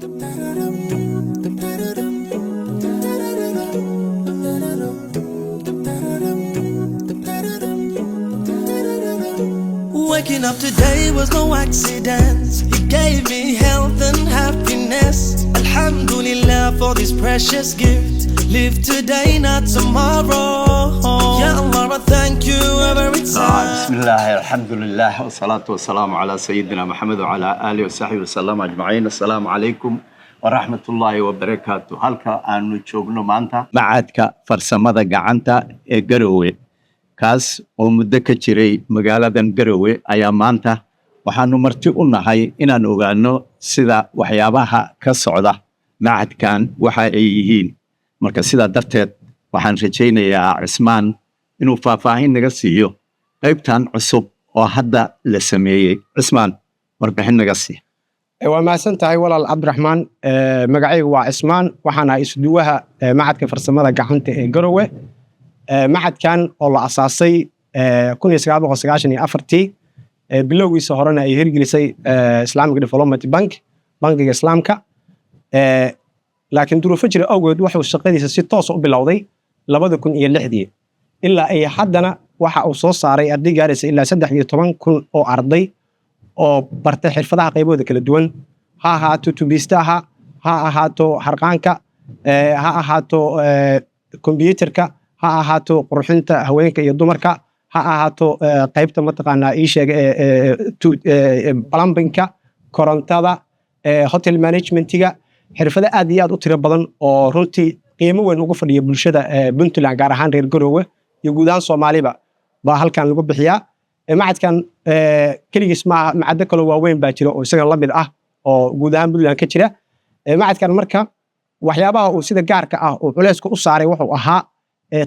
Waking up today was no accident. He gave me health and happiness. Alhamdulillah for this precious gift. Live today, not tomorrow. Ya Allah, I thank you every time. بسم الله، الحمد لله، والصلاة والسلام على سيدنا محمد وعلى آله وصحبه وسلم أجمعين. السلام عليكم ورحمة الله وبركاته. Halka aanu joogno maanta macadka farsamada gacanta ee Garowe, kaas oo muddo ka jiray magaaladan Garowe, ayaa maanta waxaanu marti u nahay inaan ogaano sida waxyaabaha ka socda macadkan waxa ay yihiin. Marka sidaa darteed waxaan rajaynayaa Cismaan inuu faahfaahin naga siiyo qaybtan cusub oo hadda la sameeyey. Cismaan, warbixin naga sii. Waa mahadsan tahay, walaal Cabdiraxmaan. Magacaygu waa Cismaan, waxaan ahay isduwaha macadka farsamada gacanta ee Garowe. Macadkan oo la asaasay 1994-tii, bilowgiisa horena ay hirgelisay Islamic Development Bank, bankiga Islaamka, laakiin duruufo jira awgeed wuxuu shaqadiisa si toosa u bilowday 2006-dii. Ilaa ay haddana waxa uu soo saaray arday gaaraysa ilaa 13,000 oo arday oo bartay xirfadaha qaybooda kala duwan, ha ahaato tubiistaha, ha ahaato harqaanka, ha ahaato kombiyuutarka, ha ahaato qurxinta haweenka iyo dumarka, ha ahaato qaybta mataqaanaa ii sheeg plumbingka, korontada, hotel managementiga, xirfado aad iyo aad u tiro badan oo runtii qiimo weyn ugu fadhiya bulshada Puntland, gaar ahaan reer Garoowe iyo guud ahaan Soomaaliba, baa halkan lagu bixiyaa. Macadkan keligiis maaha, macado kaloo waaweyn baa jira oo isaga la mid ah oo guud ahaan Puntland ka jira. Macadkan marka waxyaabaha uu sida gaarka ah uu culeyska u saaray wuxuu ahaa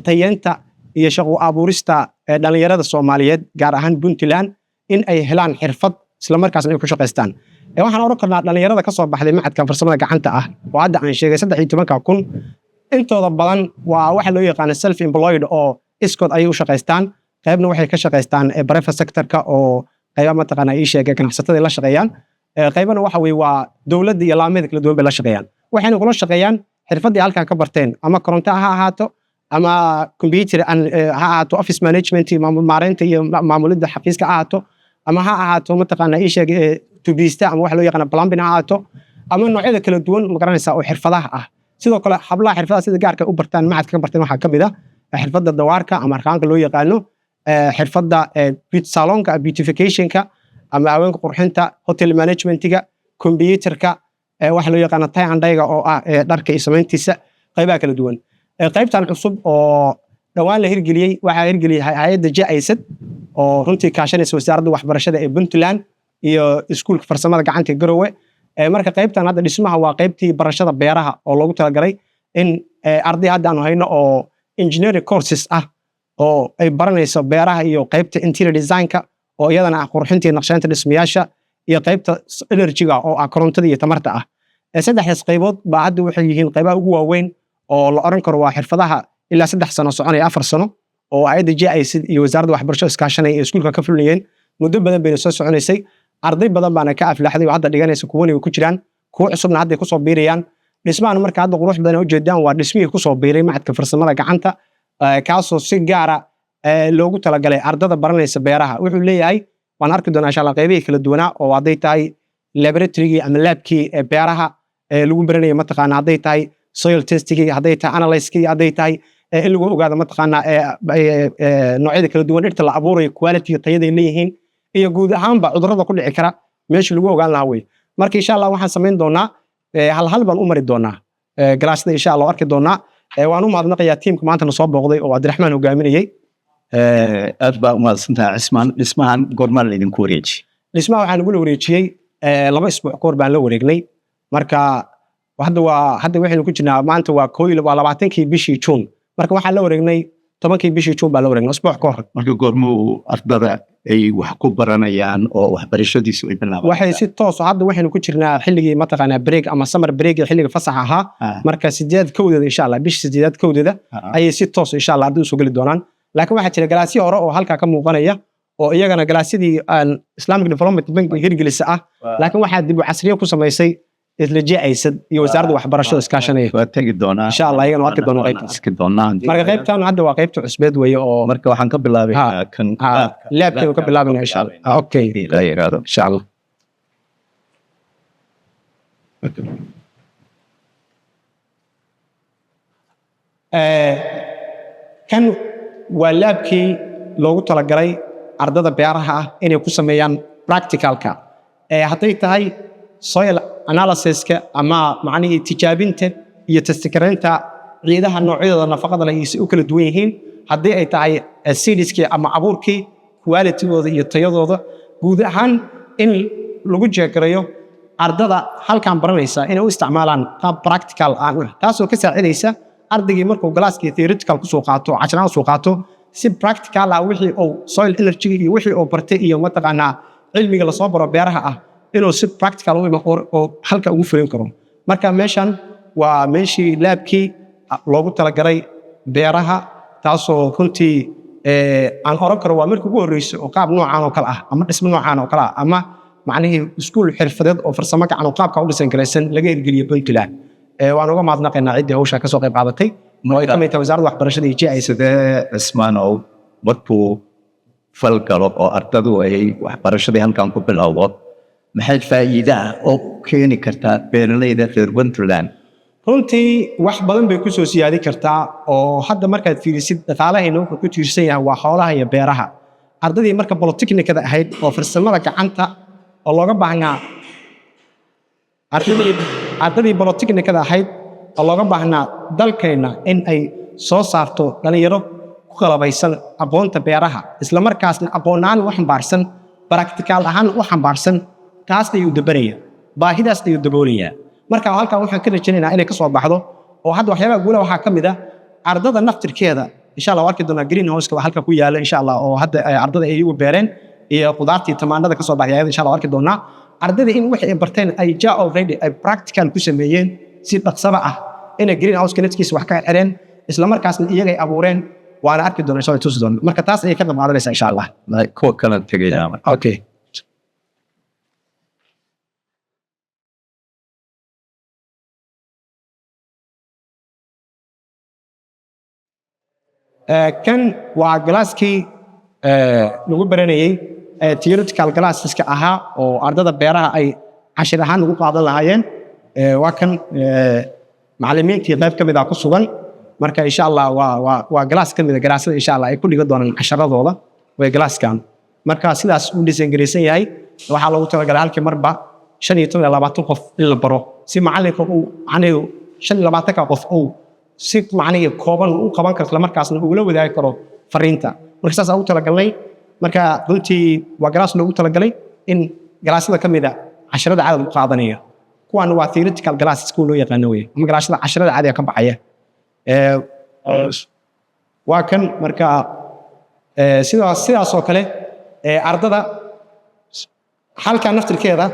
tayeenta iyo shaqo abuurista dhalinyarada Soomaaliyeed, gaar ahaan Puntland, in ay helaan xirfad islamarkaasna ay ku shaqaystaan. Waxaan odhan karnaa dhalinyarada ka soo baxday macadkan farsamada gacanta ah oo hadda aan sheegay 13,000, intooda badan waa waxa loo yaqaana self employed oo iskood ayay u shaqaystaan. Qaybna waxay ka shaqaystaan private sectorka oo qayba mataqaana ii sheegay ganacsatada la shaqeeyaan. Qaybana waxa weye waa dowladda iyo laamaheeda kala duwan bay la shaqeeyaan, waxayna kula shaqeeyaan xirfaddii halkan ka barteen, ama koronto ha ahaato ama computer ha ahaato, office management, maareynta iyo maamulidda xafiiska ha ahaato, ama ha ahaato mataqaana ii sheeg tubiista ama waxa loo yaqaana plumbing ha ahaato, ama noocyada kala duwan magaranaysaa oo xirfadaha ah. Sidoo kale hablaha xirfadaha sida gaarka u bartaan macadka ka barteen waxaa ka mid ah xirfadda dawaarka ama harqaanka loo yaqaano, xirfadda beauty salonka, beautificationka ama haweenka qurxinta, hotel managementiga, computerka, waxa loo yaqaano tie and dye-ga oo ah dharka iyo samayntiisa qaybaha kala duwan. Qaybtan cusub oo dhowaan la hirgeliyey waxaa hirgeliyey hay-adda GIZ oo runtii kaashanaysa Wasaaradda Waxbarashada ee Puntland iyo Iskuulka Farsamada Gacanta ee Garowe. Marka qaybtan hadda dhismaha waa qaybtii barashada beeraha oo loogu talagalay in arday hadda aanu hayno oo engineering courses ah oo ay baranayso beeraha iyo qaybta interior designka oo iyadana ah qurxinta iyo naqshaynta dhismayaasha, iyo qaybta energyga oo ah korontada iyo tamarta ah. Saddexdaas qaybood baa hadda waxay yihiin qaybaha ugu waaweyn oo la oran karo waa xirfadaha ilaa 3 sano soconaya, 4 sano, oo hay'adda GIZ iyo Wasaaradda Waxbarashada iskaashanaya ee iskuulka ka fulinayeen. Muddo badan bayna soo soconaysay, arday badan baana ka aflaxday oo hadda dhiganaysa, kuwana way ku jiraan, kuwo cusubna hadday kusoo biirayaan. Dhismahan marka hadda qurux badan ujeedaan waa dhismihii kusoo biiray macadka farsamada gacanta, kaasoo si gaara loogu talagalay ardada baranaysa beeraha. Wuxuu leeyahay, waan arki doonaa insha Allah, qaybihii kala duwanaa oo hadday tahay laboratorygii ama labkii ee beeraha ee lagu baranayo mataqaana, hadday tahay soil testigii, hadday tahay analysiskii, hadday tahay in lagu ogaado mataqaana noocyada kala duwan dhirta la abuurayo, quality tayaday leeyihiin iyo guud ahaanba cudurrada ku dhici kara meesha lagu ogaan lahaa wey. Marka insha Allah waxaan samayn doonaa hal hal baan u mari doonaa galaasyada, insha Allah arki doonaa. Waan u mahadnaqayaa tiimka maanta na soo booqday oo Cabdiraxmaan hogaaminayey. Aad baa umahadsantahay, Cismaan. Dhismahan goormaa laydinku wareeji? Dhismaha waxaa nagula wareejiyey 2 isbuuc kahor baan la wareegnay. Marka hadda waa hadda waxaynu ku jirnaa maanta waa waa 20-kii bishii Juun. Marka waxaan la wareegnay 10-kii bishii Juun baan la wareegnay, isbuuc ka hor. Marka goormuu ardada ay wax ku baranayaan oo waxbarashadiisu ay bilaaban? Waxay si toos hadda waxaynu ku jirnaa xilligii mataqaanaa break ama summer break, xilliga fasax ahaa. Marka sideed kowdeeda insha Allah, bisha sideedaad kowdeeda ayay si toos insha Allah ardaydu usoo geli doonaan. Laakiin waxaa jira galaasyo hore oo halkaa ka muuqanaya oo iyagana galaasyadii aan Islamic Development Bank hirgelisa ah, laakiin waxaa dib u casriye ku samaysay. Isla GIZ iyo wasaaradda waxbarashada iskaashanaya. Waa tegi doonaa. Insha Allah, iyagana waa arki doonaa qaybtaas. Arki doonaa. Marka qaybtan hadda waa qaybta cusbeed weeye oo Marka waxaan ka bilaabay kan labkeenu ka bilaabana, insha Allah. Okay. La yiraahdo. Insha Allah. Kan waa labkii loogu talagalay ardada beeraha ah inay ku sameeyaan practicalka. Hadday tahay soil analysiska ama macnihii tijaabinta iyo testikareynta ciidaha noocyadooda nafaqada leh iyo si u kala duwan yihiin, haddii ay tahay seedskii ama abuurkii qualitygooda iyo tayadooda guud ahaan in lagu jeegarayo, ardada halkan baranaysa inay u isticmaalaan qaab practical ah, taasoo ka saacidaysa ardaygii markuu classkii theoretical kusoo qaato, casharaan soo qaato, si practical ah wixii uu soil energy iyo wixii uu bartay iyo mataqaanaa cilmiga lasoo baro beeraha ah inuu si practical u oo halka ugu fulin karo. Marka meeshan waa meeshii labkii loogu talagalay beeraha, taasoo runtii aan oran karo waa markii ugu horreysay oo qaab noocaan oo kale ah ama dhismo noocaan oo kale ah ama macnihii iskuul xirfadeed oo farsamo gacan oo qaabka u dhisan garaysan laga hirgeliyo Puntland. Waan uga mahadnaqaynaa ciddii hawshaa kasoo qayb qaadatay oo ay ka mid tahay wasaaradda waxbarashada iyo GIZ. Sidee, Cismaanow, markuu fal galo oo ardadu ay waxbarashadii halkan ku bilowdo, maxay faa'iide ah oo u keeni kartaa beeralayda reer Puntland? Runtii wax badan bay kusoo siyaadi kartaa, oo hadda markaad fiirisid dhaqaalahayna wuxuu ku tiirsan yahay waa xoolaha iyo beeraha. Ardadii marka polytechnicada ahayd oo farsamada gacanta oo looga baahnaa, ardadii polytechnicada ahayd oo looga baahnaa dalkeenna in ay soo saarto dhalinyaro ku qalabaysan aqoonta beeraha, isla markaasna aqoon ahaan u xambaarsan, practical ahaan u xambaarsan, taas ayuu dabaraya, baahidaas ayuu daboolayaa. Marka halkan waxaan ka rajaynaynaa inay ka soo baxdo, oo hadda waxyaabaha guulaha waxaa ka mid ah ardada naftirkeeda. Insha Allah waa arki doonaa green house ka halka ku yaala, insha Allah, oo hadda ardada ay iyagu beereen iyo qudaartii tamaandhada ka soo baxday ayada. Insha Allah waa arki doonaa ardada in wixii ay barteen ay ja already ay practical ku sameeyeen si dhaqsaba ah, inay green house ka naftiisa wax ka xireen, isla markaasna iyaga ay abuureen. Waana arki doonaa, insha Allah, tusi doonaa. Marka taas ayay ka qayb qaadanaysaa, insha Allah. Kuwa kale tegayaa marka. Okay. Kan waa classkii lagu baranayey theoretical classeska ahaa oo ardada beeraha ay cashir ahaan ugu qaadan lahaayeen. Waa kan macallimiintii qayb ka mid ah ku sugan. Marka insha Allah waa class ka mid ah classyada insha Allah ay ku dhigan doonaan casharadooda way classkan. Marka sidaas uu design garaysan yahay, waxaa loogu talagalay halkii marba 15 iyo 20 qof in la baro, si macallinka uu macnihi 25-ka qof uu si macnihi kooban u qaban karo, isla markaasna uu la wadaagi karo fariinta. Marka saas aan ugu talagalnay. Marka runtii waa class loogu talagalay in classyada ka mid a casharada caada lagu qaadanaya. Kuwan waa theoretical classes kuwa loo yaqaano weye, ama classyada casharada caadiga ka baxaya. Waa kan. Marka sidaas oo kale ardada halkan naftirkeeda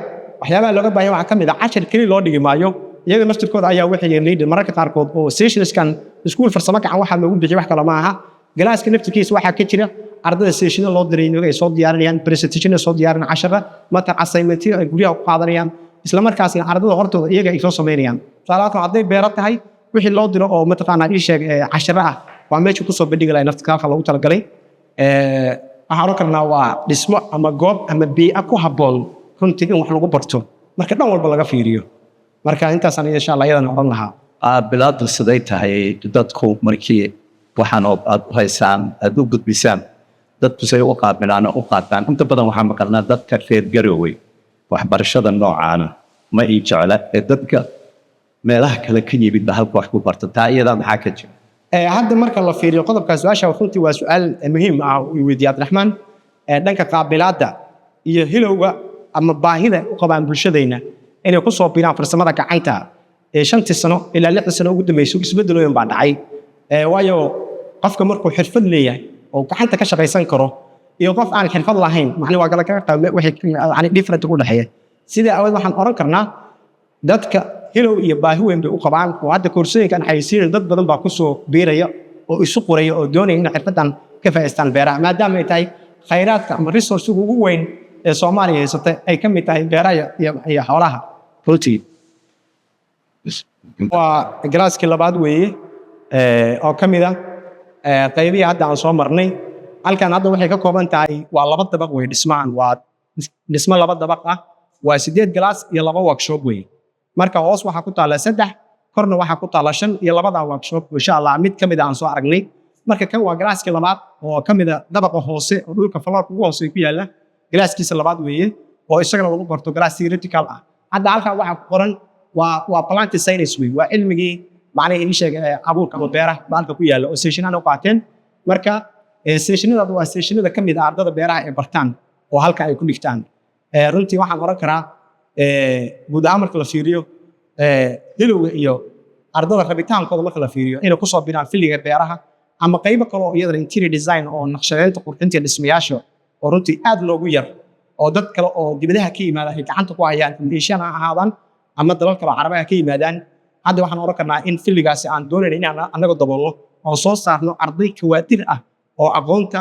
waxyaabaha looga baahan waxaa ka mid ah cashar keli loo dhigi maayo, iyaga naftirkooda ayaa waxay leeyihiin mararka qaarkood oo sessionskan iskuul farsamo gacan waxaa loogu bixiy wax kale ma aha. Classka naftirkiisa waxaa ka jira ardada sessiona loo diray iyaga ay soo diyaarinayaan presentation, ay soo diyaarinayaan cashara matan, assignmentyo ay guryaha ku qaadanayaan, isla markaasna ardada hortooda iyaga ay soo samaynayaan. Tusaale ahaan, hadday beero tahay, wixii loo diro oo mataqaanaa ii sheeg cashara ah waa meesha kusoo bandhigi lahay naftirka halka loogu talagalay. Waxaan oran karnaa waa dhismo ama goob ama bii'a ku habboon runtii in wax lagu barto marka dhan walba laga fiiriyo. Marka intaasaan insha Allah iyadana oran lahaa. Bilaadu siday tahay dadku markii waxaan oo aad u haysaan aad u gudbisaan, dadku say u qaabilaan oo u qaataan? Inta badan waxaan maqalnaa dadka reer Garowe waxbarashada noocaana ma ii jecla, ee dadka meelaha kale ka yimid ba halka wax ku barta. Taa iyadaa maxaa ka jira? Hadda marka la fiiriyo qodobka su-aasha, runtii waa su-aal muhiim ah uu weydiiyey Cabdiraxmaan. Dhanka qaabilaadda iyo hilowga ama baahida ay u qabaan bulshadayna inay ku soo biiraan farsamada gacanta ee 5-tii sano ilaa 6-dii sano ugu dambeysay isbeddelooyin baa dhacay. Waayo qofka markuu xirfad leeyahay oo gacanta ka shaqaysan karo iyo qof aan xirfad lahayn, macni waa kala kaga qaab wixii yani different u dhexeeya. Sidaa awaed waxaan oran karnaa dadka hilow iyo baahi weyn bay u qabaan, oo hadda koorsooyinkan xayeysiinaya dad badan baa kusoo biiraya oo isu qoraya oo doonaya inay xirfadan ka faa'iidaystaan beeraha, maadaama ay tahay khayraadka ama resourcega ugu weyn ee Soomaaliya haysata ay ka mid tahay beeraha iyo xoolaha runtii. Waa classkii labaad weeye oo ka mid ah qaybihii hadda aan soo marnay. Halkan hadda waxay ka kooban tahay waa laba dabaq wey. Dhismahan waa dhismo laba dabaq ah, waa sideed class iyo laba workshop wey. Marka hoos waxaa ku taalla saddex, korna waxaa ku taalla shan iyo labada workshop, insha Allah mid ka mid a aan soo aragnay. Marka kan waa classkii labaad oo ka mid a dabaqa hoose oo dhulka floorka ugu hooseeya ku yaalla, classkiisa labaad weeye, oo isagana lagu barto class theoretical ah. Hadda halkan waxaa ku qoran waa plant science wey, waa cilmigii macnaha ii sheeg abuurka ama beeraha baalka ku yaalla oo sessionaan u qaateen. Marka sessionadaadu waa sessionada ka mid ah ardada beeraha ay bartaan oo halka ay ku dhigtaan. Runtii waxaan oran karaa guud ahaan marka la fiiriyo hilowga iyo ardada rabitaankooda, marka la fiiriyo inay kusoo biraan fieldiga beeraha ama qaybo kale oo iyadana interior design oo naqshadeynta qurxinta dhismayaasha, oo runtii aad loogu yar oo dad kale oo dibadaha ka yimaada ay gacanta ku hayaan, Asian ha ahaadaan ama dalal kale oo Carabaha ka yimaadaan. Hadda waxaan oran karnaa in fieldigaasi aan doonayna inaan annaga daboolno oo soo saarno arday kawaadir ah oo aqoonta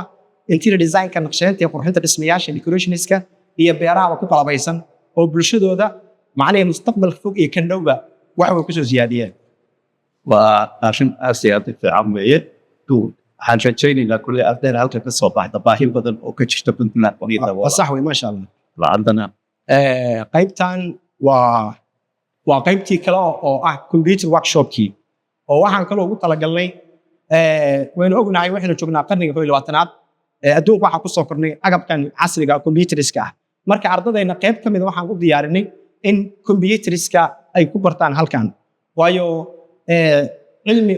interior designka, naqshadeynta iyo qurxinta dhismayaasha, decorationska iyo beerahaba ku qalabaysan, oo bulshadooda macnaha mustaqbalka fog iyo kan dhowba wax way kusoo siyaadiyeen. Waa arrin aad iyo aad u fiican weeye. Waxaan rajaynaynaa kulley ardayda halka ka soo baxda baahi badan oo ka jirta Puntland oo Waa sax wey, maasha Allah. Lacagtana Qaybtan waa qaybtii kale oo ah computer workshopkii, oo waxaan kaloo ugu talagalnay, waynu ognahay waxaynu joognaa qarniga 21aad. Adduunka waxaa kusoo kornay agabkan casriga computeriska ah. Marka ardadayna qayb ka mid a waxaan u diyaarinay in computeriska ay ku bartaan halkan, waayo cilmi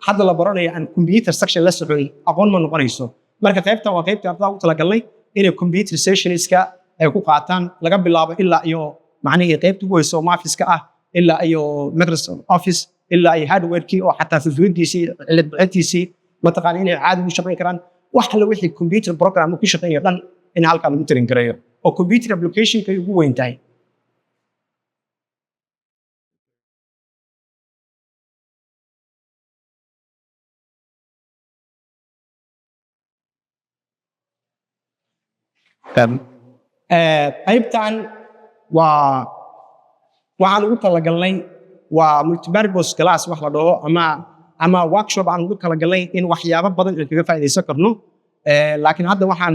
hadda la baranayo aan computer section la socon aqoon ma noqonayso. Marka qaybtan waa qaybtii ardada ugu talagalnay inay computer sessionska ay ku qaataan, laga bilaabo ilaa iyo macnihii qaybta ugu hoysa oo mathska ah, ilaa iyo Microsoft Office, ilaa iyo hardwarekii oo xataa furfuridiisii, cilad bixintiisii, mataqaana inay caadi ugu shaqayn karaan. Wax alle wixii computer program uu ku shaqeeyo dhan in halkaa lagu train gareeyo, oo computer applicationka ay ugu weyn tahay. Qaybtan waa waxaan ugu talagalnay waa multipurpose class wax la dhaho ama workshop aan ugu talagalnay in waxyaabo badan aan kaga faa'iidaysan karno. Laakiin hadda waxaan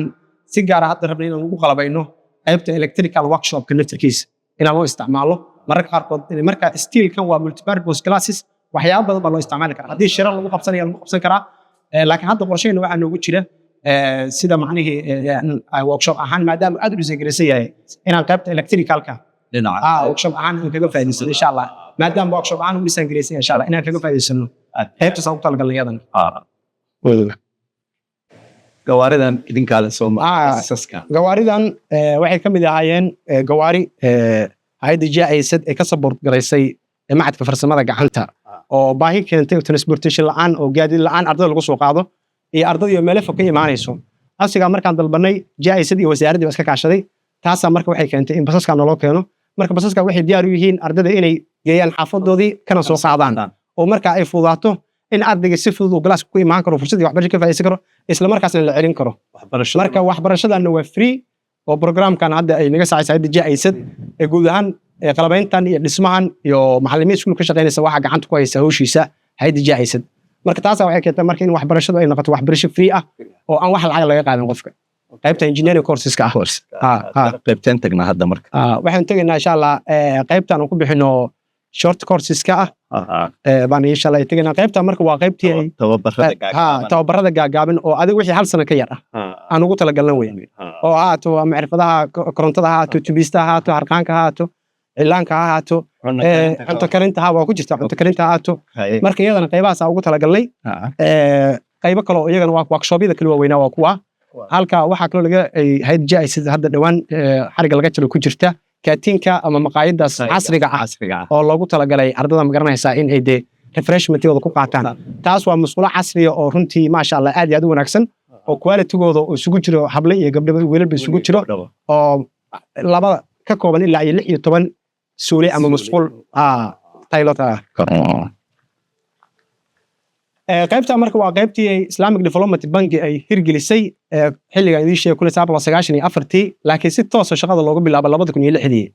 si gaara hadda rabnay inaan ugu qalabayno qaybta electrical workshopka naftirkiisa inaan loo isticmaalo mararka qaarkood. Marka stillkan waa multipurpose classes, waxyaabo badan baa loo isticmaali karaa. Haddii shirar lagu qabsanaya, lagu qabsan karaa. Laakiin hadda qorshaheenna waxaa noogu jira sida macnihii workshop ahaan, maadaama aad u dhisangaraysan yahay, inaan qaybta electricalka dhinaca workshop ahaan aan kaga faa'iidaysano, insha Allah. Maadaama workshop ahaan u dhisangaraysan yahay, insha Allah inaan kaga faa'iidaysano qaybtaas aan ugu talagalnay iyadana. Gawaaridan idinkaa le soo saska? Gawaaridan waxay ka mid ahaayeen gawaari hay'adda GIZ ay ka support garaysay macadka farsamada gacanta, oo baahi keentay transportation la'aan oo gaadiid la'aan ardada lagu soo qaado iyo ardadii oo meelo fog ka imaanayso. Asigaa markaan dalbanay, GIZ iyo wasaaraddii baa iska kaashaday. Taasaa marka waxay keentay in basaska naloo keeno. Marka basaska waxay diyaar u yihiin ardada inay geeyaan xaafadoodii kana soo qaadaan, oo marka ay fududaato in ardayga si fudud uu classka ku imaan karo, fursadii waxbarasho ka faa'iidaysan karo, isla markaasna la celin karo. Waxbarashada. Marka waxbarashadanna waa free, oo programkan hadda ay naga saacaysa hadda GIZ ee guud ahaan qalabayntan iyo dhismahan iyo macallimiin iskuul ka shaqaynaysa waxaa gacanta ku haysa hawshiisa hay'adda GIZ. Marka taasaa waxay keentay marka in waxbarashadu ay noqoto waxbarasho free ah oo aan wax lacag laga qaadan qofka qaybta engineering courseska ah. Ha. Qaybteen tagnaa hadda marka? Waxaan tegaynaa, insha Allah, qaybtan aan ku bixino short courseska ah baan insha Allah tegaynaa. Qaybta marka waa qaybtii ay tababarada ha gaagaaban. Tababarada gaagaaban oo adiga wixii hal sano ka yar ah aan ugu talagalnan wey, oo ha ahaato macrifadaha korontada, ha ahaato tubista, ha ahaato harqaanka, ha ahaato cilaanka, ha ahaato cunto karinta, ha waa ku jirta cunto karinta ha ahaato. Marka iyadana qaybahaas aan ugu talagalnay. Qaybo kale oo iyagana waa workshopyada kala waaweynaa waa kuwa halka. Waxaa kaloo laga ay hay'ad GIZ hadda dhowaan xariga laga jiro ku jirta canteenka ama maqaayadaas casriga ah casriga ah oo loogu talagalay ardada, magaranaysaa, in ay dee refreshmentigooda ku qaataan. Taas waa musqulo casriya oo runtii maasha Allah aad iyo aad u wanaagsan, oo qualitygooda oo isugu jiro hable iyo gabdhaba, wiilalba isugu jiro, oo labada ka kooban ilaa iyo 16 suuli ama musqul toilet ah. Qaybta marka waa qaybtii ay Islamic Development Bank ay hirgelisay xilligan idiin sheegay 1994-tii, laakiin si toosa shaqada loogu bilaabo 2006-dii.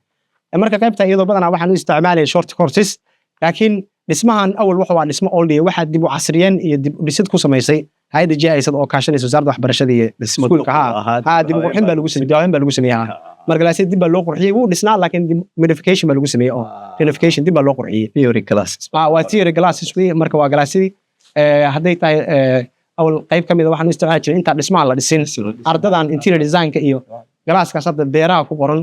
Marka qaybta iyadoo badanaa waxaan u isticmaalaya short courses. Laakiin dhismahan awal wuxuu waa dhismo old, waxaa dib u casriyeen iyo dib u dhisid ku samaysay hay'adda GIZ oo kaashanaysa wasaaradda waxbarashada iyo Dhismo iskuulka. duq ahaa, Ha, dib u qurxin baa lagu sameeyey, dib u habeyn baa lagu sameeyey, ha. Marka galaasyada dib baa loo qurxiyey. Wuu dhisnaa, laakiin dib modification baa lagu sameeyey oo renovation, dib baa loo qurxiyey. Theory classes. Ah, waa theory classes wey. Marka waa galaasyadii, hadday tahay, awal qayb ka mid a waxaan u isticmaali jiray intaan dhismaha la dhisin ardadan interior designka iyo galaaskaas hadda beeraha ku qoran.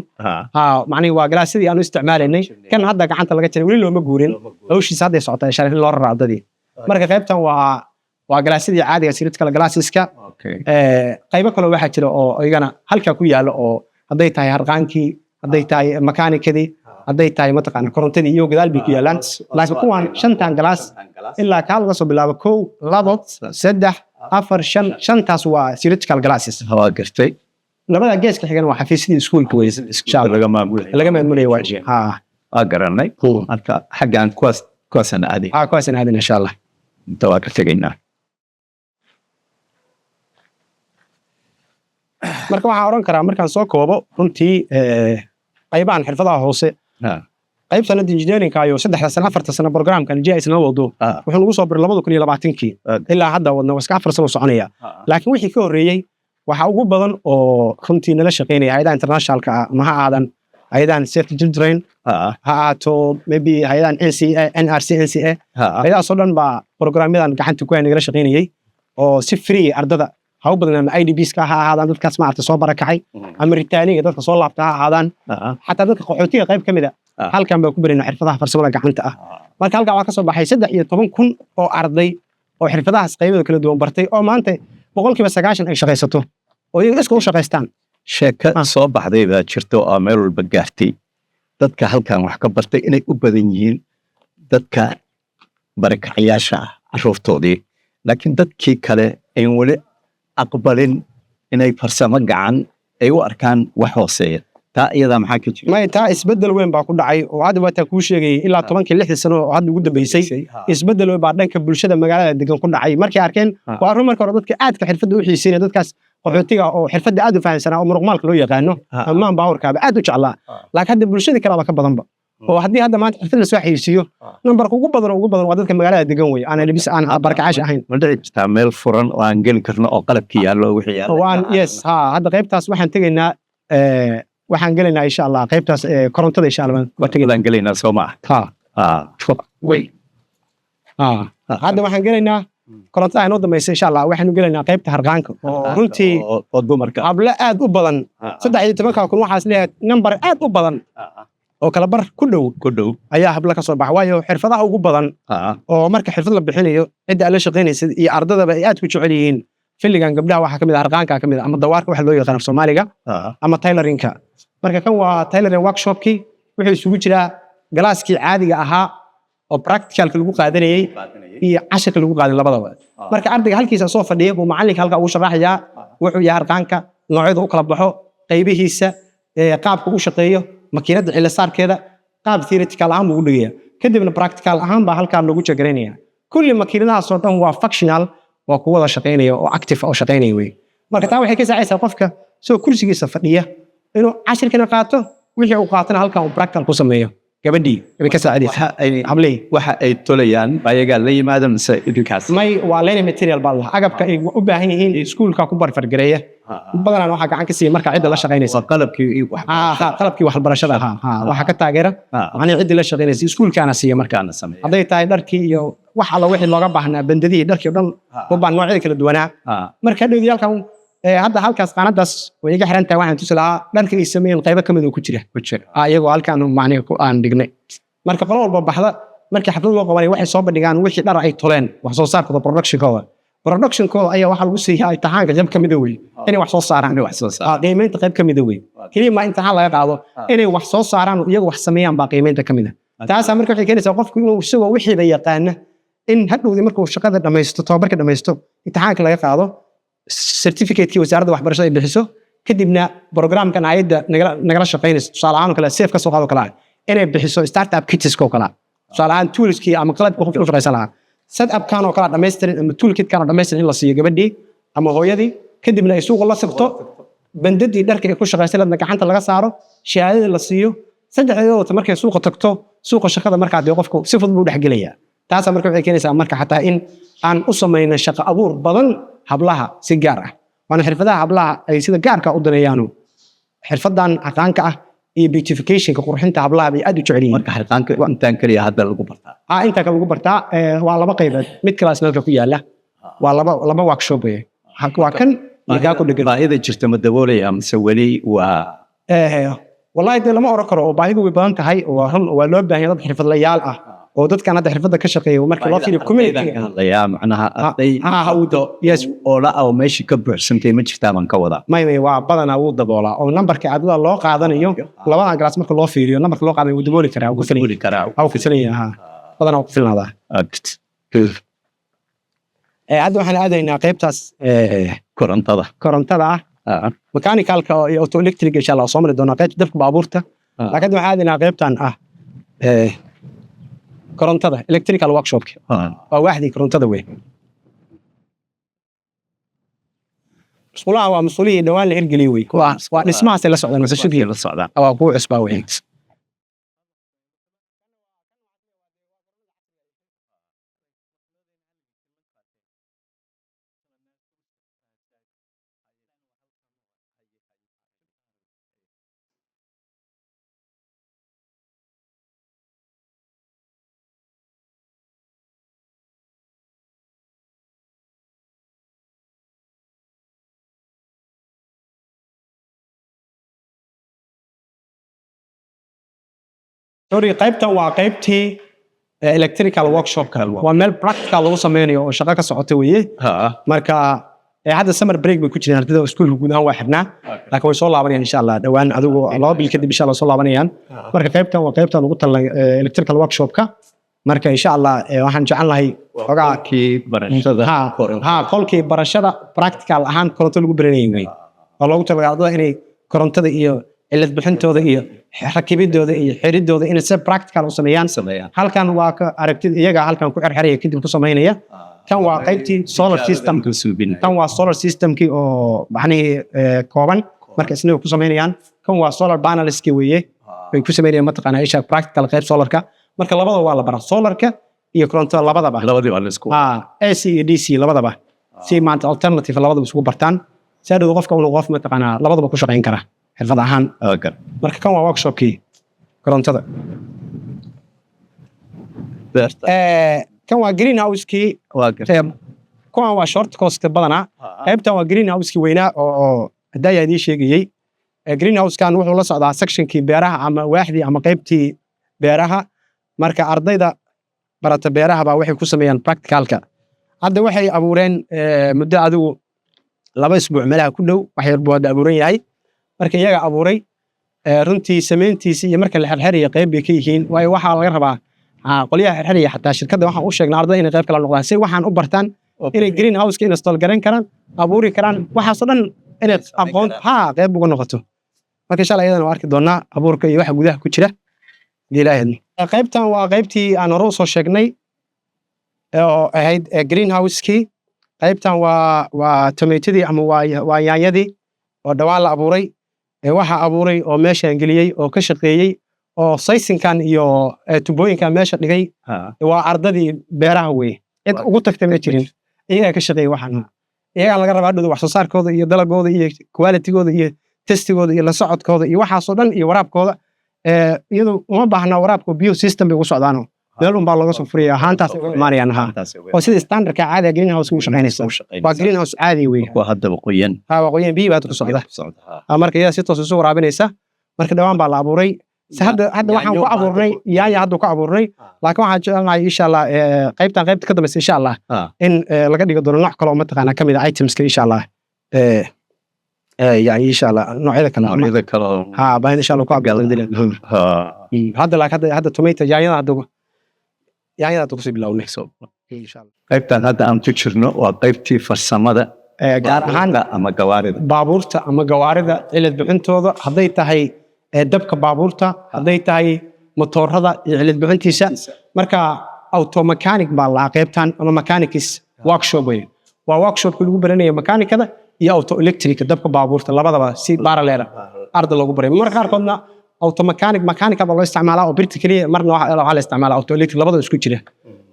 Ha, macnihi waa galaasyadii aan u isticmaalaynay. Kan hadda gacanta laga jiray weli looma guurin, hawshiisa hadday socotaa sharif in loo raro ardadii. Marka qaybtan waa galaasyadii caadiga, theoretical classeska. Qaybo kaloo waxaa jira oo iyagana halkaa ku yaalo, oo hadday tahay harqaankii, hadday tahay makaanikadii, hadday tahay mataqaana korontadii, iyo gadaal bay ku yaalaan. Laakiin kuwan shantan galaas ilaa kaa laga soo bilaabo, kow, labo, saddex, afar, shan, shantaas waa theoretical classes. Waa gartay. Labada geeska xigan waa xafiisyadii iskuulka wey, insha Allah. Laga maamulay. Laga maamulaya waa, ha. Waa garanay. Marka xaggan kuwaasaan aaday. Ha, kuwaasaan aadin, insha Allah. Inta waa ka tegaynaa. Marka waxaan oran karaa, markaan soo koobo, runtii qaybahan xirfadaha hoose, qaybtan hadda engineeringka iyo 3da sano, 4ta sano programkan GIZ nala wado, wuxuu nagu soo biray 2020-kii. Ilaa hadda wadna waa iska 4 sano soconaya. Laakiin wixii ka horreeyey waxaa ugu badan oo runtii nala shaqeynaya hayadaha internationalka ah, ama ha aadan hayadahan Save the Children, ha ahaato maybe hayadahan NCA, NRC, NCA, hayadahaas oo dhan baa programyadan gacanta ku haya, nagala shaqeynayay oo si free ardada ha u badnaan, ama IDPs-ka ha ahaadaan, dadkaas maaragta soo barakacay, ama returneega dadka soo laabta ha ahaadaan, xataa dadka qaxootiga qayb ka mid a. Halkan baan ku barayna xirfadaha farsamada gacanta ah. Marka halkan waxaa ka soo baxay 13,000 oo arday oo xirfadahaas qaybada kala duwan bartay, oo maanta 90% ay shaqaysato oo iyaga iska u shaqaystaan. Sheeko soo baxday baa jirta oo meel walba gaartay, dadka halkan wax ka bartay inay u badan yihiin dadka barakacayaasha ah carruurtoodii, laakiin dadkii kale ayn weli aqbalin inay farsamo gacan ay u arkaan wax hooseeya. Taa iyadaa maxaa ka jira? May, taa isbeddel weyn baa ku dhacay, oo hadda waataa kuu sheegayay ilaa 10-kii 6-dii sano oo hadda ugu dambeysay isbeddel weyn baa dhanka bulshada magaalada degan ku dhacay markay arkeen. Waa arrin marka hore dadka aadka xirfadda u xiiseynaya, dadkaas qaxootiga oo xirfadda aad u fahamsanaa oo muruqmaalka loo yaqaano ama manpowerkaaba aad u jeclaa. Laakiin hadda bulshada kaleba ka badanba, oo haddii hadda maanta xirfad lasoo xayeysiiyo, nambarka ugu badan waa dadka magaalada degan wey, aan libis aan barakacaasha ahayn. Ma dhici kartaa meel furan oo aan geli karno oo qalabkii yaallo, wixii yaallo? Waan, yes, ha. Hadda qaybtaas waxaan tegaynaa, waxaan gelaynaa insha Allah qaybtaas korontada, insha Allah waa tegaynaa. Waan gelaynaa, soo maaha? Ha. Ha, hadda waxaan gelaynaa korontada inoo dambaysa, insha Allah. Waxaanu gelaynaa qaybta harqaanka oo runtii oo dumarka hablo aad u badan, 13,000 waxaas leeyahay, nambar aad u badan oo kala bar ku dhow ku dhow ayaa hablo ka soo baxa, waayo xirfadaha ugu badan oo marka xirfad la bixinayo cidda aad la shaqaynaysid iyo ardadaba ay aad ku jecel yihiin xilligan gabdhaha waxaa kamid ah harqaanka kamid ah, ama dawaarka waxa loo yaqaan af Soomaaliga, ama tailoringka. Marka kan waa tailoring workshopkii. Wuxuu isugu jiraa galaaskii caadiga ahaa oo practicalka lagu qaadanayey iyo cashirka lagu qaadan labadaba. Marka ardayga halkiisa soo fadhiya buu macalinka halkaa ugu sharaxayaa wuxuu yahay harqaanka, noocyada u kala baxo, qaybihiisa, qaabka u shaqeeyo, makiinada cilo saarkeeda, qaab theoretical ahaan buu u dhigaya. Kadibna practical ahaan baa halkaa loogu jagaraynaya. Kulli makiinadahaas oo dhan waa functional, waa ku wada shaqaynaya oo active oo shaqaynaya wey. Marka taa waxay ka saacaysaa qofka soo kursigiisa fadhiya inuu cashirkana qaato, wixii uu qaatana halkan uu practical ku sameeyo. Gabadhii bay ka saacidaysaa. Waxa ay habley. Waxa ay tolayaan ayagaa la yimaada mise idinkaas? May, waa learning material baa lahaa, agabka ay u baahan yihiin iskuulka ku barfargareeya. Badanaan waxaa gacan ka siiya marka cidda la shaqaynaysa. Waa qalabkii iyo wax. Ha, qalabkii waxbarashada, ha, waxaa ka taageera macnihi ciddii la shaqaynaysa, iskuulkaana siiya marka. Markaana sameeya. Hadday tahay dharkii iyo wax alla wixii looga baahnaa, bandadihii, dharkii o dhan u baahan, noocyada kala duwanaa. Marka hadhowdii halkan, hadda halkaas qaanadaas way iga xiran tahay. Waxaan tusi lahaa dharka ay sameeyeen qaybo ka mid oo ku jira. Ku jira. Iyagoo halkaan macnihi aan dhignay. Marka qolo walba baxda markii xaflad loo qabanay waxay soo bandhigaan wixii dhar ay toleen, wax soo saarkooda, productionkooda ayaa waxaa lagu siiyaa imtixaanka qayb ka mida wey, inay wax soo saaraan. Inay wax soo saaraan. Qiimeynta qayb ka mida wey. Keliya ma imtixaan laga qaado, inay wax soo saaraan oo iyagu wax sameeyaan baa qiimeynta ka mid ah. Taasaa marka waxay keenaysaa qofku inuu isagoo wixiiba yaqaana in hadhowdii markuu shaqada dhamaysto, tababarka dhamaysto, imtixaanka laga qaado, certificate-kii wasaaradda waxbarashada ay bixiso. Kadibna programkan ayadda nagala shaqaynayso, tusaale ahaan oo kale SAFE ka soo qaado kale ah, inay bixiso startup kitska oo kale ah. Tusaale ahaan toolskii ama qalabka qofka u shaqaysan lahaa, setupkan oo kale dhammaystiran ama toolkitkan oo dhammaystiran in la siiyo gabadhii ama hooyadii, kadibna ay suuqa la tagto, bandadii dharka ay ku shaqaysan lahaydna gacanta laga saaro, shahaadada la siiyo. Saddexdeeda wata markay suuqa tagto, suuqa shaqada markaa dee qofku si fudud buu dhexgelayaa. Taasaa marka waxay keenaysaa marka xataa in aan u samayno shaqo abuur badan hablaha si gaar ah, waana xirfadaha hablaha ay sida gaarka u daneeyaanu. Xirfadan harqaanka ah iyo beautificationka, qurxinta hablaha, bay aad u jecel yihiin. Marka xirqaanka intaan keliya hadda lagu bartaa? Ah, intaa kale lagu bartaa. Waa laba qaybood, mid kalaas meelka ku yaala waa laba workshop weye. Waa kan iyo kaa ku dhegan. Baahida jirta ma daboolaya mise weli waa? Wallahi dee lama oran karo oo baahidu way badan tahay oo waa run, waa loo baahan yahay dad xirfadlayaal ah oo dadkan hadda xirfadda ka shaqeeya marka loo fiiriyo community. Ka hadlayaa macnaha arday yes. oo la oo meeshii ka buuxsantay ma jirtaa baan ka wadaa. May, waa badanaa wuu daboolaa oo nambarka ardada loo qaadanayo labadan class marka loo fiiriyo, nambarka loo qaadanayo wuu dabooli karaa, wuu ku filan dabooli karaa. Waa ku filan yahay, ha, badanaa wuu ku filnaadaa. Hadda waxaan aadaynaa qaybtaas korontada. Korontada ah. Mechanicalka iyo auto electric insha Allah soo mari doonaa, qaybta dabka baabuurta. Laakiin hadda waxaan aadaynaa qaybtan ah korontada, electrical workshopka. Waa waaxdii korontada wey. Musqulaha waa musqulihii dhawaan la hirgeliyey wey. Waa dhismahaasay la socdaan masashadii. La socdaan. Waa kuwa cusbaa wey. Sorry, qaybtan waa qaybtii electrical workshopka. Waa meel practical lagu sameynayo oo shaqo ka socota weeye. Marka hadda summer break bay ku jireen ardayda, iskuulka guud ahaan waa xirnaa, laakiin way soo laabanayaan insha Allah dhowaan, adigu 2 bil kadib insha Allah soo laabanayaan. Marka qaybtan waa qaybtan ugu talay electrical workshopka. Marka insha Allah waxaan jecel lahay xogaa kii barashada. Ha, qolkii barashada practical ahaan koronto lagu baranayay wey, oo loogu talagalay ardada inay korontada iyo cilad bixintooda iyo rakibidooda iyo xiridooda inay si practical u sameeyaan. Sameeyaan. Halkan waa ka aragtida iyaga halkan ku xirxiraya, kadib ku samaynaya. Kan waa qaybtii solar system. Suubin. Kan waa solar systemkii oo macnihii kooban, marka isna way ku samaynayaan. Kan waa solar panelski weeye, bay ku samaynayaan mataqaanaa isha practical qayb solarka. Marka labada waa la baraa, solarka iyo korontada labadaba. Labadii waa la isku Ha, AC iyo DC labadaba, si maanta alternative labadaba isugu bartaan, si hadhow qofka uu qof mataqaanaa labadaba ku shaqayn kara xirfad ahaan. Marka kan waa workshopkii korontada. Beerta. Kan waa greenhouse-kii. Waa gar. Kuwan waa short course badanaa. Qaybtan waa greenhouse-kii weynaa oo hadaayaa idiin sheegayey. Greenhouse-kan wuxuu la socdaa sectionkii beeraha ama waaxdii ama qaybtii beeraha. Marka ardayda barata beeraha baa waxay ku sameeyaan practicalka. Hadda waxay abuureen muddo adigu 2 isbuuc meelaha ku dhow, wax yar buu hadda abuuran yahay. Marka iyaga abuuray, runtii samayntiisa iyo marka la xirxiraya qayb bay ka yihiin, waayo waxaa laga rabaa qolyaha xirxiraya. Xataa shirkadda waxaan u sheegnaa ardayda inay qayb kala noqdaan si waxaan u bartaan, inay greenhouse-ka install garan karaan, abuuri karaan, waxaasoo dhan inay aqoon ha qayb uga noqoto. Marka insha Allah iyadana waa arki doonaa abuurka iyo waxa gudaha ku jira hadii Ilaahay idmo. Qaybtan waa qaybtii aan hore usoo sheegnay oo ahayd greenhouse-kii. Qaybtan waa tomatadii ama waa yaanyadii oo dhawaan la abuuray. Waxa abuuray oo meeshaan geliyey oo ka shaqeeyey oo saysinkan iyo tubooyinkan meesha dhigay waa ardadii beeraha weye. Cid ugu tagtay ma jirin, iyagaa ka shaqeeyey. Waxaan iyagaa laga rabaa hadhowda wax soo saarkooda iyo dalagooda iyo qualitygooda iyo testigooda iyo la socodkooda iyo waxaasoo dhan iyo waraabkooda. Iyadu uma baahna waraabka, bio system bay ugu socdaano, meel unbaa looga soo furaya, haantaas ay uga imaanayaan, ha, oo sida standardka caadiga greenhouse ugu shaqaynaysa. Waa greenhouse caadi wey. Kuwa haddaba qoyan. Ha, waa qoyan, biyo baa ku socda. Socda, ha. Ha, marka iyada si toos isu waraabinaysa. Marka dhawaan baa la abuuray. Se hadda waxaan ku Yaanyo baa abuurnay yaanya hadda ku abuurnay, laakiin waxaan jecelnahay insha Allah qaybtan qaybta ka dambaysa insha Allah in laga dhigo doono nooc kale oo mataqaanaa kamid ah itemska insha Allah, yani insha Allah noocyada kale Noocyada kale ha baan insha Allah ku abuurnay. Hadda laakiin hadda tomato, yaanyada hadda kusii bilownay insha Allah. Qaybtan hadda aan ku jirno waa qaybtii farsamada Gaar ahaan ama gawaarida. Baabuurta ama gawaarida cilad bixintooda, hadday tahay dabka baabuurta, hadday tahay motoorada iyo cilad bixintiisa. Marka auto mechanic baa lahaa qaybtan ama mechanics workshop wey. Waa workshopka lagu baranayo mechaanikada iyo auto electric, dabka baabuurta, labadaba si parallel ah arda loogu baray. Marka qaarkoodna Auto mechanic, mechanical baa loo isticmaalaa oo birta keliya, marna waxaa la isticmaalaa auto electric, labada isku jira.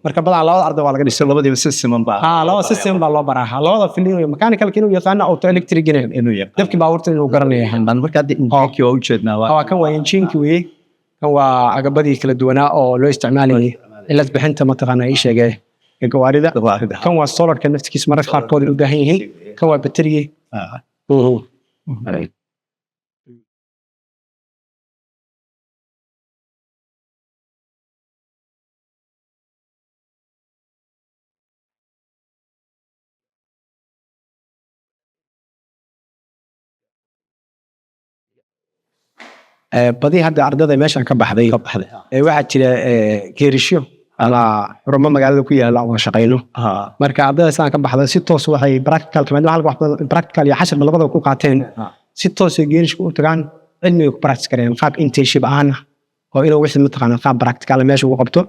Marka badanaa labada arday waa laga dhisa. Labadiiba si siman baa Ha, labada system baa loo baraa. Ha, labada field, mechanical inuu yaqaano, auto electric inuu yaqaan, dabkii baabuurta inuu garanayo. Marka hadda injiinkii waa ujeednaa. Waa kan, waa injiinki weye. Kan waa agabadii kala duwanaa oo loo isticmaalayay cilad bixinta, mataqaana, ii sheegay ee gawaarida. Gawaarida. Kan waa solarka naftigiisa, mararka qaarkood ay u baahan yihiin. Kan waa baterigii. Badi hadda ardada meeshan ka baxday Ka baxday. Waxaa jira geerishyo ama xurumo magaalada ku yaala oo shaqayno. Marka ardada sidaan ka baxda, si toos waxay practical, maadaama halka wax badan practical iyo xashar labadaba ku qaateen, si toos ay geerishka u tagaan, cilmiga ku practice kareen qaab internship ahaan ah, oo inuu wixii, mataqaana, qaab practical meesha ugu qabto.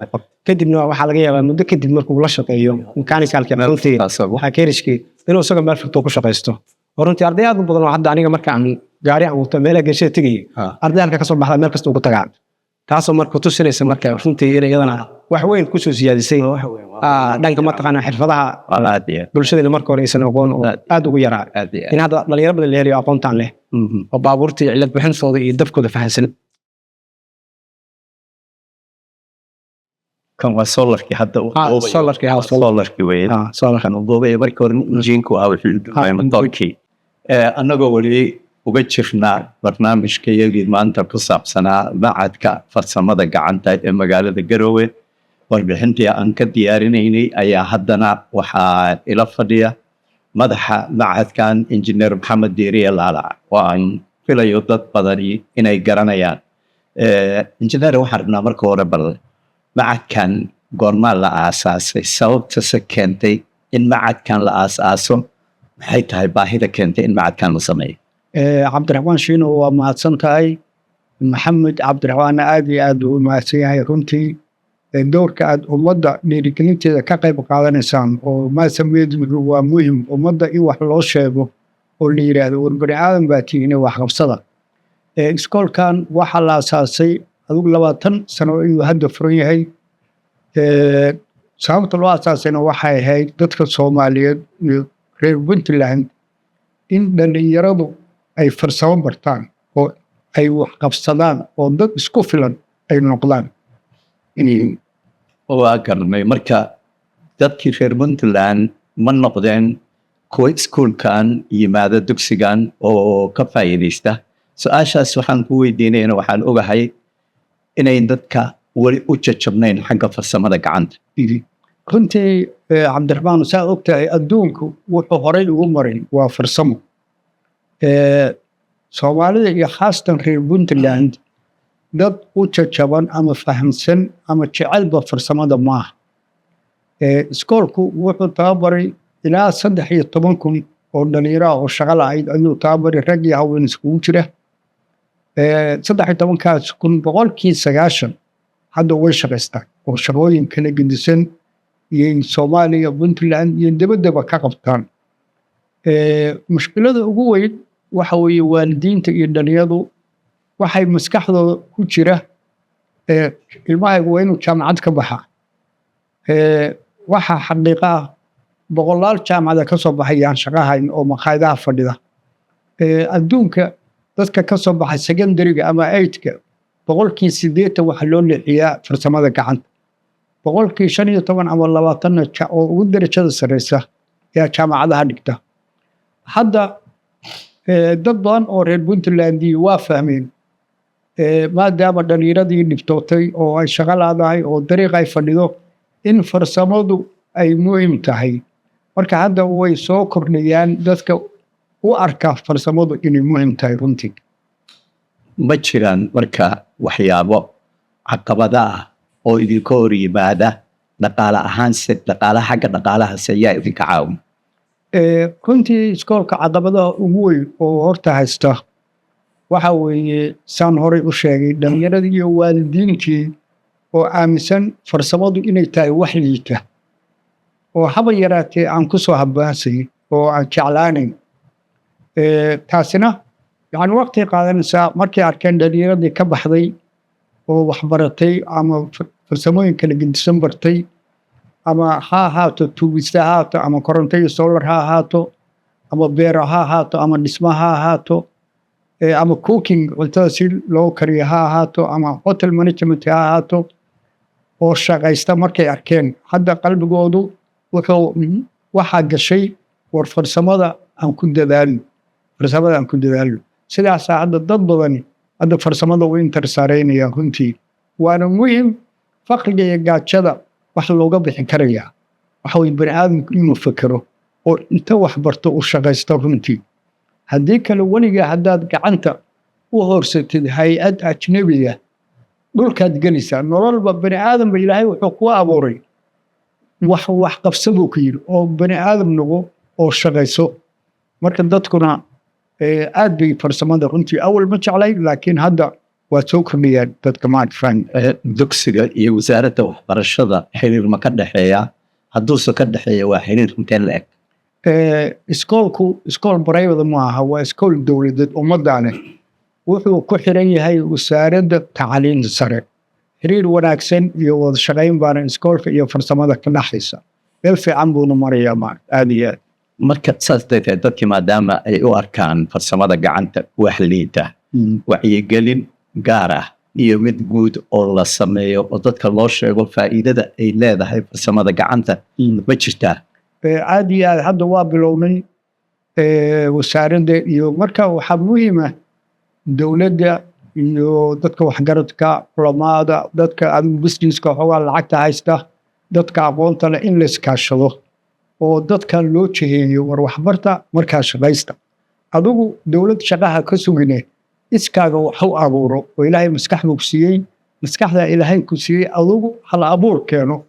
Kadibna waxaa laga yaabaa muddo kadib markuu la shaqeeyo mechanicalka runtii waxaa geerishkii inuu isaga meel furto ku shaqaysto. Oo runtii arday aad u badan oo hadda aniga marka aan gaari aan wato meelaha geerishada tegayay, arday halka kasoo baxda meel kasta ugu tagaan, taasoo marka tusinaysa marka runtii in iyadana wax weyn kusoo siyaadisay dhanka, mataqaana, xirfadaha Aad iyo aad. bulshadayna marka hore aysan aqoon oo aad ugu yaraa, Aad iyo aad. in hadda dhalinyaro badan la helayo aqoontaan leh oo baabuurta iyo cilad bixintooda iyo dabkooda fahansan. Kan waa solarkii hadda uu duubayo. Solarkii, ha, solar. Solarkii weye. Solar. Kan uu duubaya markii hore injiinku ah wuxuu duubaya motorkii. Annagoo weli uga jirnaa barnaamijka iyagii maanta ku saabsanaa macadka farsamada gacanta ee magaalada Garowe, warbixintii aan ka diyaarinaynay, ayaa haddana waxaa ila fadhiya madaxa macadkan, Injineer Maxamed Diiriye Laalac, oo aan filayo dad badani inay garanayaan. Injineer, waxaan rabnaa marka hore bal macadkan goormaa la aasaasay? Sababtase keentay in macadkan la aasaaso maxay tahay? Baahida keentay in macadkan la sameeyo? Cabdiraxmaan Shiino, waa mahadsan tahay. Maxamed Cabdiraxmaanna aad iyo aad uu u mahadsan yahay runtii. Doorka aad ummadda dhiirigelinteeda ka qayb qaadanaysaan oo maasameedku waa muhim, ummadda in wax loo sheego oo la yidhaahdo, war bani aadan baa tihiin, wax qabsada. Iskoolkan waxaa la asaasay adigu 20 sano ayuu hadda furan yahay. Sababta loo asaasayna waxay ahayd dadka Soomaaliyeed iyo reer Puntland in dhallinyaradu ay farsamo bartaan oo ay wax qabsadaan oo dad isku filan ay noqdaan. Waa garanay. Marka dadkii reer Puntland ma noqdeen kuwa iskuulkan yimaada, dugsigan, oo ka faa'iidaysta? Su-aashaas waxaan ku weydiinayna, waxaan ogahay inay dadka weli u jajabnayn xagga farsamada gacanta. Runtii, Cabdiraxmaan, saa og tahay, adduunku wuxuu horay ugu maray waa farsamo. Soomaalida iyo khaasatan reer Puntland dad u jajaban ama fahamsan ama jecelba farsamada maaha. Iskoolku wuxuu tababaray ilaa 13,000 oo dhalinyaro ah oo shaqo lahayd ayuu tababaray, rag iyo haween iskugu jira. 13-kaas kun 90% hadda way shaqaystaan oo shaqooyin kala gedisan iyo Soomaaliya, Puntland iyo dibaddaba ka qabtaan. Mushkilada ugu weyn waxa weeye waalidiinta iyo dhalinyaradu waxay maskaxdooda ku jira, ilmahaygu waa inuu jaamacad ka baxaa. Waxaa xaqiiqo ah boqolaal jaamacada ka soo baxay aan shaqo hayn oo makhaayadaha fadhida. Adduunka dadka ka soo baxay secondary-ga ama eight-ka 80% waxaa loo leexiyaa farsamada gacanta, 15% ama 20-na oo ugu darajada sarreysa ayaa jaamacadaha dhigta. Hadda dad badan oo reer Puntland waa fahmeen, maadaama dhallinyaradii dhibtootay oo ay shaqo laadahay oo dariiq ay fadhido, in farsamadu ay muhiim tahay. Marka hadda way soo kordhayaan dadka u arka farsamadu inay muhiim tahay runtii. Ma jiraan marka waxyaabo caqabada ah oo idinka hor yimaada dhaqaale ahaan? Se dhaqaalaha, xagga dhaqaalahase yaa idinka caawin? Runtii iskoolka caqabadaha ugu weyn oo horta haysta waxa weeye, saan horey u sheegay, dhallinyaradii iyo waalidiintii oo aaminsan farsamadu inay tahay wax liita oo haba yaraatee aan ku soo habbaansayn oo aan jeclaanayn. Taasina Yani waqti qaadanaysaa. Markay arkeen dhalinyaradii ka baxday oo waxbaratay ama farsamooyin kala gedisan bartay, ama ha ahaato tuubista ha ahaato, ama koronto iyo solar ha ahaato, ama beero ha ahaato, ama dhismo ha ahaato, ama cooking, cuntada si loo kariyo ha ahaato, ama hotel management ha ahaato, oo shaqaysta markay arkeen, hadda qalbigoodu wuxuu waxaa gashay, "War, farsamada aan ku dadaalno, farsamada aan ku dadaalno." Sidaasaa hadda dad badani hadda farsamada u interest-gareynaya runtii. Waana muhim. Faqriga iyo gaajada wax looga bixin karayaa waxa weye bani aadamku inuu fekero oo inta wax barto u shaqaysto runtii. Haddii kale, weligaa haddaad gacanta u hoorsatid hay-ad ajnebiga, dhulkaad gelaysaa. Nololba bani aadamba Ilaahay wuxuu kuu abuuray wax qabsa buu ku yidhi, oo bani aadam noqo oo shaqayso. Marka dadkuna aad bay farsamada runtii awal ma jeclay, laakiin hadda waa soo kordhayaan dadka maarfan. Dugsiga iyo wasaaradda waxbarashada xiriir ma ka dhexeeya? Hadduuse ka dhexeeya, waa xiriir intee la eg? Iskoolku iskool private ma aha, waa iskool dowladeed ummaddaane. Wuxuu ku xiran yahay Wasaaradda Tacliinta Sare. Xiriir wanaagsan iyo wada shaqayn baana iskoolka iyo farsamada ka dhaxaysa. Meel fiican buuna marayaa maarata, aada iyo aad. Marka saas darteed, dadkii maadaama ay u arkaan farsamada gacanta wax liita, wacyigelin gaar ah iyo mid guud oo la sameeyo oo dadka loo sheego faa'iidada ay leedahay farsamada gacanta ma jirtaa? Aad iyo aad. Hadda waa bilownay wasaaradda iyo marka waxaa muhiima dowladda iyo dadka waxgaradka, culamaada, dadka adigu businesska xoogaa lacagta haysta, dadka aqoonta leh, in la iskaashado oo dadkan loo jiheeyo, "War, waxbarta, markaa shaqaysta." Adigu dowlad shaqaha ka sugine, iskaaga wax u abuuro oo Ilaahay maskax buu ku siiyey. Maskaxda Ilaahay ku siiyey, adigu hal abuur keeno.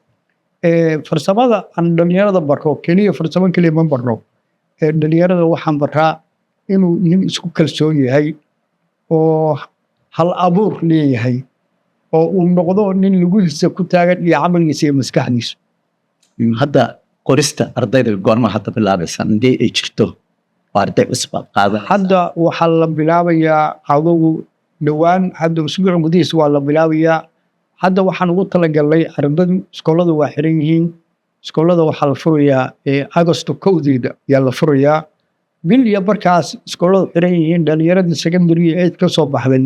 Farsamada aan dhalinyarada baro keliya, farsamo keliya ma baro. Dhalinyarada waxaan baraa inuu nin isku kalsoon yahay oo hal abuur leeyahay oo uu noqdo nin lugihiisa ku taagan iyo camalgiisa iyo maskaxdiisa. Hadda qorista ardayda goorma hadda bilaabaysan, haddii ay jirto oo arday cusub aad qaadanaysa? Hadda waxaa la bilaabayaa adugu dhowaan, hadda usbuuc gudihiisa waa la bilaabayaa. Hadda waxaan ugu talagalnay ardadu, iskoolada waa xiran yihiin. Iskoolada waxaa la furayaa Agosto 1deeda yaa la furayaa. Bil iyo markaas iskooladu xiran yihiin, dhalinyaradii secondary aid ka soo baxday,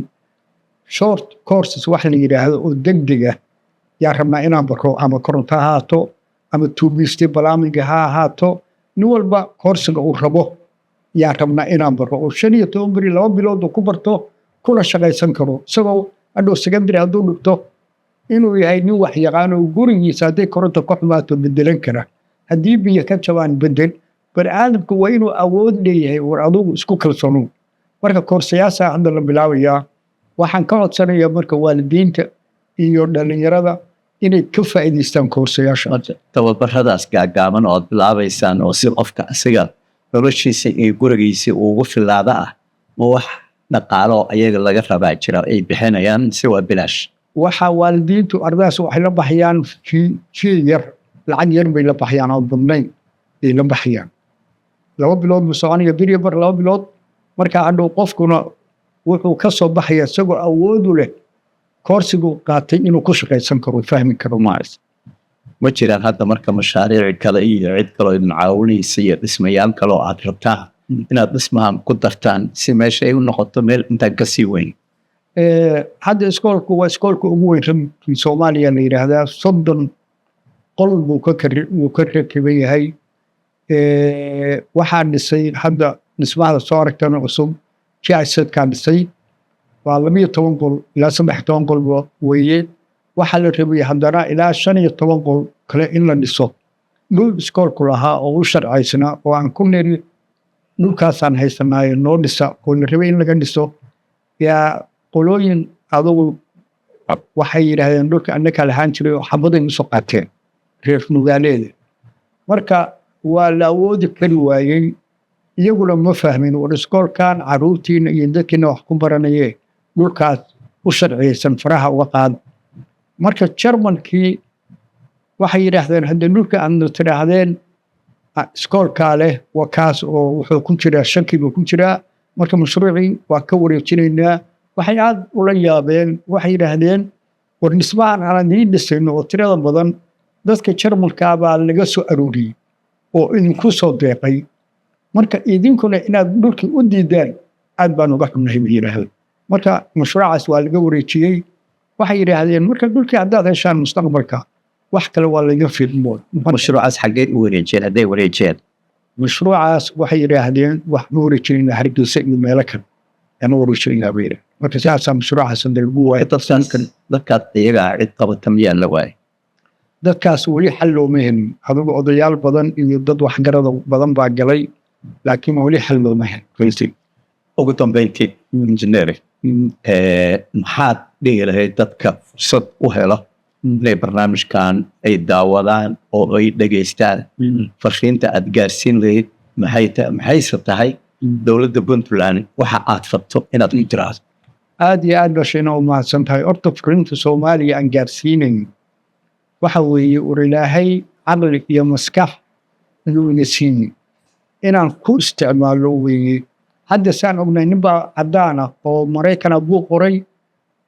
short courses wax la yidhaahdo oo degdeg ah yaa rabnaa inaan baro, ama koronto ha ahaato ama tuubiste plumbing-ga ha ahaato. Nin walba koorsiga uu rabo yaa rabnaa inaan baro oo 15 beri, 2 bilood uu ku barto kuna shaqaysan karo, isagoo hadhow secondary hadduu dhigto inuu yahay nin wax yaqaan oo gurigiisa hadday koronto ka xumaato bedelan kara, haddii biyo ka jabaan bedel. Bani aadamku waa inuu awood leeyahay. War, adugu isku kalsoonow. Marka koorsayaasha hadda la bilaabayaa. Waxaan ka codsanayaa marka waalidiinta iyo dhalinyarada inay ka faa'iidaystaan koorsayaasha. Tababaradaas gaagaaban oo aad bilaabaysaan oo si qofka asiga noloshiisa iyo gurigiisa uu ugu filaada ah, ma wax dhaqaalo ayaga laga rabaa jira ay bixinayaan si waa bilaash? Waxa waalidiintu ardadaas waxay la baxayaan fee yar, lacag yar bay la baxayaan oo badnayn bay la baxayaan. 2 bilood buu soconaya, bir bar 2 bilood. Marka hadhow qofkuna wuxuu ka soo baxaya isagoo awood u leh koorsigu qaatay inuu ku shaqaysan karo, fahmi karo maaragta. Ma jiraan hadda marka mashaariic kale iyo cid kaloo idin caawinaysa iyo dhismayaal kale oo aad rabtaan inaad dhismahan ku dartaan si meesha ay u noqoto meel intaan kasii weyn? Hadda iskoolku waa iskoolka ugu weyn runtii Soomaaliya la yidhaahdaa. 30 qol buu wuu ka rakiban yahay. Waxaa dhisay hadda dhismaha soo aragtana cusub GIZ-kaa dhisay. Waa 12 qol ilaa 13 qol weeye. Waxaa la rabay haddana ilaa 15 qol kale in la dhiso. Dhul iskoolku lahaa oo u sharcaysnaa oo aan ku niri, "Dhulkaasaan haysanaayo, noo dhisa," oo la rabay in laga dhiso, yaa qolooyin adugu waxay yidhaahdeen, "Dhulka annakaa lahaan jiray," oo xabaday usoo qaateen reer nugaaleeda. Marka waa la awoodi kari waayey. Iyaguna ma fahmin, "War, iskoolkan caruurtiina iyo dadkiina wax ku baranaye, dhulkaas u sharciyeysan faraha uga qaada." Marka Jarmalkii waxay yidhaahdeen, "Hadda dhulka aadna tidhaahdeen iskoolkaa leh waa kaas, oo wuxuu ku jiraa shaki buu ku jiraa. Marka mashruucii waa ka wareejinaynaa. Waxay aad ula yaabeen, waxay yidhaahdeen, war dhismahan aan idiin dhisayno oo tirada badan, dadka Jarmalkaa baa laga soo arooriyey oo idinku soo deeqay, marka idinkuna inaad dhulkii u diidaan aad baan uga xunnahay, bay yidhaahdeen. Marka mashruucaas waa laga wareejiyey. Waxay yidhaahdeen, marka dhulkii haddaad heshaan, mustaqbalka wax kale waa laga filmood. Mashruucaas xaggee u wareejiyeen, hadday wareejiyeen? Mashruucaas waxay yidhaahdeen wax ma wareejinayna, Hargeysa iyo meelo kale ama wareejinaynaa, bay yidhahdeen. Marka saasaa mashruucaas hadda lagu waayay. Dadkaas iyagaa cid qabata miyaa la waayay? Dadkaas weli xal looma helin. Adigu odayaal badan iyo dad waxgarada badan baa galay, laakiin weli xal looma helin. Ugu dambeyntii, injineer, maxaad dhihi lahayd dadka fursad u helo inay barnaamijkan ay daawadaan oo ay dhegaystaan? Fariinta aad gaarsiin lahayd maxay maxayse tahay dowladda Puntland waxa aad rabto inaad ku tiraahdo? Aad iyo aad bashayna u mahadsan tahay. Horta fariinta Soomaaliya aan gaarsiinayn waxa weeye, ur Ilaahay caqli iyo maskax ayuu ina siiyey, inaan ku isticmaallo weeye. Hadda saan ognahay, ninbaa caddaan ah oo Maraykana buu qoray,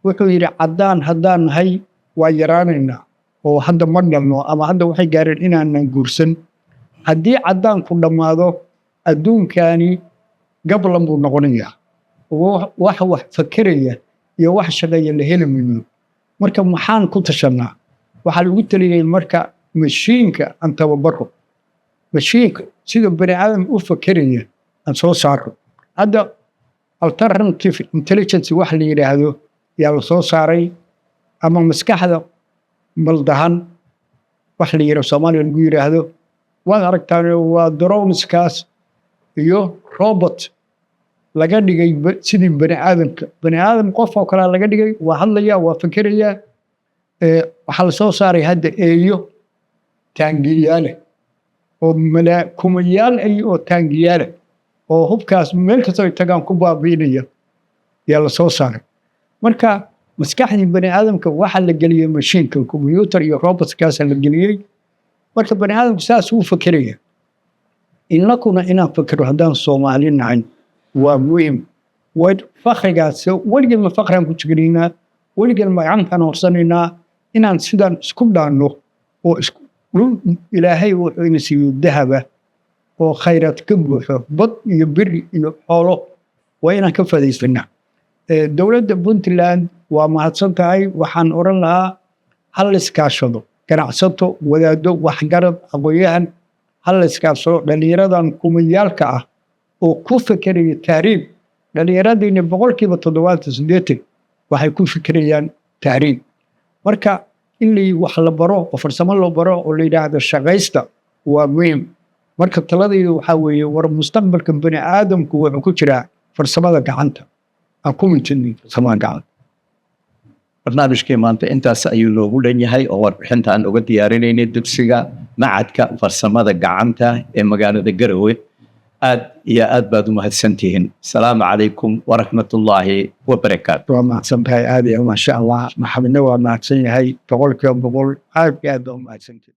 wuxuu yidhi, caddaan haddaan nahay waa yaraanaynaa oo hadda ma dhalno, ama hadda waxay gaareen inaanan guursan. Haddii caddaanku dhammaado, adduunkani gablan buu noqonayaa, wax wax fakeraya iyo wax shaqeeya la heli mayo. Marka maxaan ku tashanaa? Waxaa lagu taliyey marka mashiinka aan tababaro, mashiinka sida bani aadam u fakeraya aan soo saaro. Hadda alternative intelligence wax la yidhaahdo yaa la soo saaray, ama maskaxda maldahan wax la yidhahdo Soomaaliya lagu yidhaahdo. Waad aragtaan, waa droneskaas iyo robot laga dhigay sidii bani aadamka, bani aadam qof oo kalea laga dhigay, waa hadlaya, waa fikirayaa. Waxaa la soo saaray hadda eeyo taangiyaale oo kumayaal ay oo taangiyaale oo hubkaas meel kastoo ay tagaan ku baabiinaya yaa la soo saaray. Marka maskaxdii bani aadamka waxaa la geliyey mashiinka computer iyo robotkaasa la geliyey. Marka bani aadamku saas uu fekeraya, innakuna inaan fekero haddaan Soomaali nahay waa muhim. Fakrigaas weligeed ma fakriaan ku jignaynaa, weligeed magacantaan horsanaynaa. Inaan sidaan isku dhaanno oo isku dhul Ilaahay wuxuu ina siiyo dahaba oo khayraad ka buuxo, bad iyo beri iyo xoolo, waa inaan ka faa'iidaysanaa. Dowladda Puntland waa mahadsan tahay. Waxaan odhan lahaa ha la iskaashado, ganacsato, wadaado, waxgarad, aqoon-yahan, ha la iskaashado. Dhallinyaradan kumayaalka ah oo ku fekeraya tahriib, dhallinyaradiina 70%, 80% waxay ku fekerayaan tahriib. Marka in la wax la baro oo farsamo loo baro oo la yidhaahdo shaqaysta waa muhim. Marka taladaydu waxaa weeye, war mustaqbalka bani aadamku wuxuu ku jiraa farsamada gacanta, aan ku mintidnay farsamada gacanta. Barnaamijkii maanta intaas ayuu noogu dhan yahay oo warbixinta aan uga diyaarinaynay dugsiga macadka farsamada gacanta ee magaalada Garowe. Aad iyo aad baad u mahadsantihiin. Asalaamu calaykum waraxmatullaahi wabarakaatu. Waa mahadsan tahay aad iyo, maasha Allah. Maxamedna waa mahadsan yahay 100%. Aad iyo aad baa u mahadsantahay.